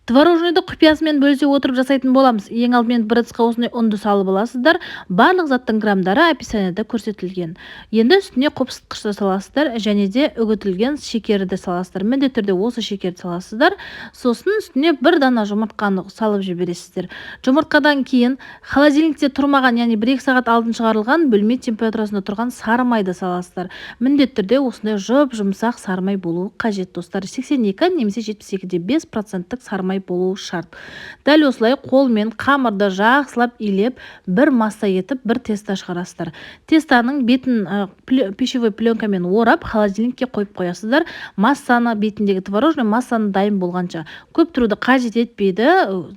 Творожныйды құпиясымен бөлісе отырып жасайтын боламыз. Ең алдымен бір ыдысқа осындай ұнды салып аласыздар. Барлық заттың граммдары описанияда көрсетілген. Енді үстіне қопсытқышты саласыздар және де үгітілген шекерді саласыздар. Міндетті түрде осы шекерді саласыздар. Сосын үстіне бір дана жұмыртқаны салып жібересіздер. Жұмыртқадан кейін холодильникте тұрмаған, яғни 1-2 сағат алдын шығарылған, бөлме температурасында тұрған сары майды саласыздар. Міндетті түрде осындай жұп-жұмсақ сары май болуы қажет, достар. 82 немесе 72,5 проценттік сары май болуы шарт. Дәл осылай қолмен қамырды жақсылап илеп, бір масса етіп, бір тесто шығарасыздар. Тестоның бетін пищевой пленкамен орап, холодильникке қойып қоясыздар. Массаны, бетіндегі творожный массаны дайын болғанша. Көп тұруды қажет етпейді,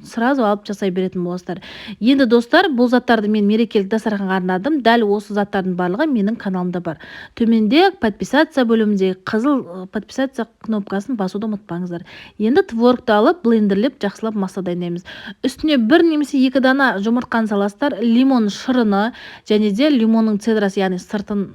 сразу алып жасай беретін боласыздар. Енді, достар, бұл заттарды мен мерекелік дастарханға арнадым. Дәл осы заттардың барлығы менің каналымда бар. Төменде подписаться бөліміндегі қызыл подписаться кнопкасын басуды ұмытпаңыздар. Енді творогты алып, блендерлеп, жақсылап масса дайындаймыз. Үстіне бір немесе екі дана жұмыртқаны саласыздар, лимон шырыны және де лимонның цедрасы, яғни сыртын,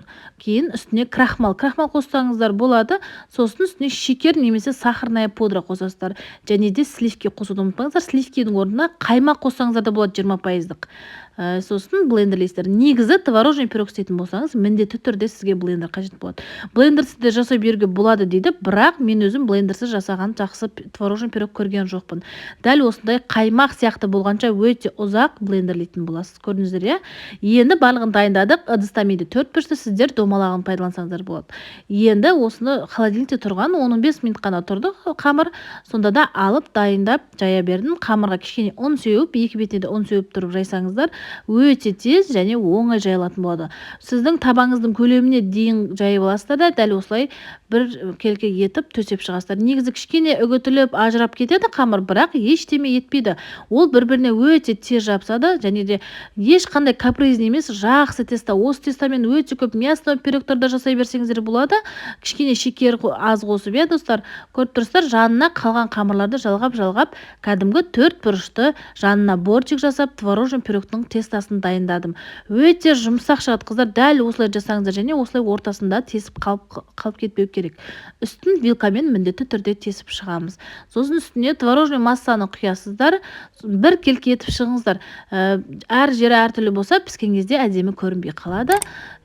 кейін үстіне крахмал. Крахмал қоссаңыздар болады. Сосын үстіне шекер немесе сахарная пудра қосасыздар. Және де сливки қосуды ұмытпаңыздар. Сливкидің орнына қаймақ қоссаңыздар да болады, 20 пайыздық. Сосын блендерлейсіздер. Негізі творожный пирог істейтін болсаңыз, міндетті түрде сізге блендер қажет болады. Блендерсіз де жасай беруге болады дейді, бірақ мен өзім блендерсіз жасаған жақсы творожный пирог көрген жоқпын. Дәл осындай қаймақ сияқты болғанша өте ұзақ блендерлейтін боласыз. Көрдіңіздер, иә? Енді барлығын дайындадық. Ыдыста менде төрт бұрышты, сіздер домалағын пайдалансаңыздар болады. Енді осыны холодильникте тұрған 15 минут қана тұрды қамыр. Сонда да алып дайындап жая бердім. Қамырға кішкене ұн сеуіп, екі бетіне де ұн сеуіп тұрып жайсаңыздар, өте тез және оңай жайылатын болады. Сіздің табаңыздың көлеміне дейін жайып аласыздар да, дәл осылай бір келке етіп төсеп шығасыздар. Негізі кішкене үгітіліп ажырап кетеді қамыр, бірақ ештеме етпейді. Ол бір біріне өте тез жабысады және де ешқандай капризный емес, жақсы тесто. Осы тестомен өте көп мясной пирогтар да жасай берсеңіздер болады, кішкене шекер аз қосып, иә, достар. Көріп тұрсыздар, жанына қалған қамырларды жалғап жалғап, кәдімгі төрт бұрышты жанына бортик жасап, творожный пирогтың тестосын дайындадым. Өте жұмсақ шығады, қыздар, дәл осылай жасаңыздар. Және осылай ортасында тесіп қалып кетпеу керек. Үстін вилкамен міндетті түрде тесіп шығамыз. Сосын үстіне творожный массаны құясыздар, бір келке етіп шығыңыздар. Әр жері әртүрлі болса, піскен кезде әдемі көрінбей қалады.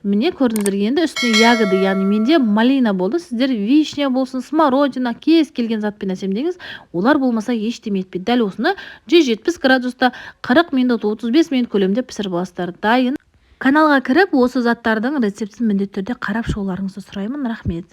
Міне, көрдіңіздер. Енді үстіне ягоды, яғни менде малина болды, сіздер вишня болсын, смородина, кез келген затпен әсемдеңіз. Олар болмаса, ештеме етпейді. Дәл осыны 170 градуста 40 минут, 35 минут көлемінде пісіріп аласыздар, дайын. Каналға кіріп, осы заттардың рецептін міндетті түрде қарап шығуларыңызды сұраймын. Рахмет.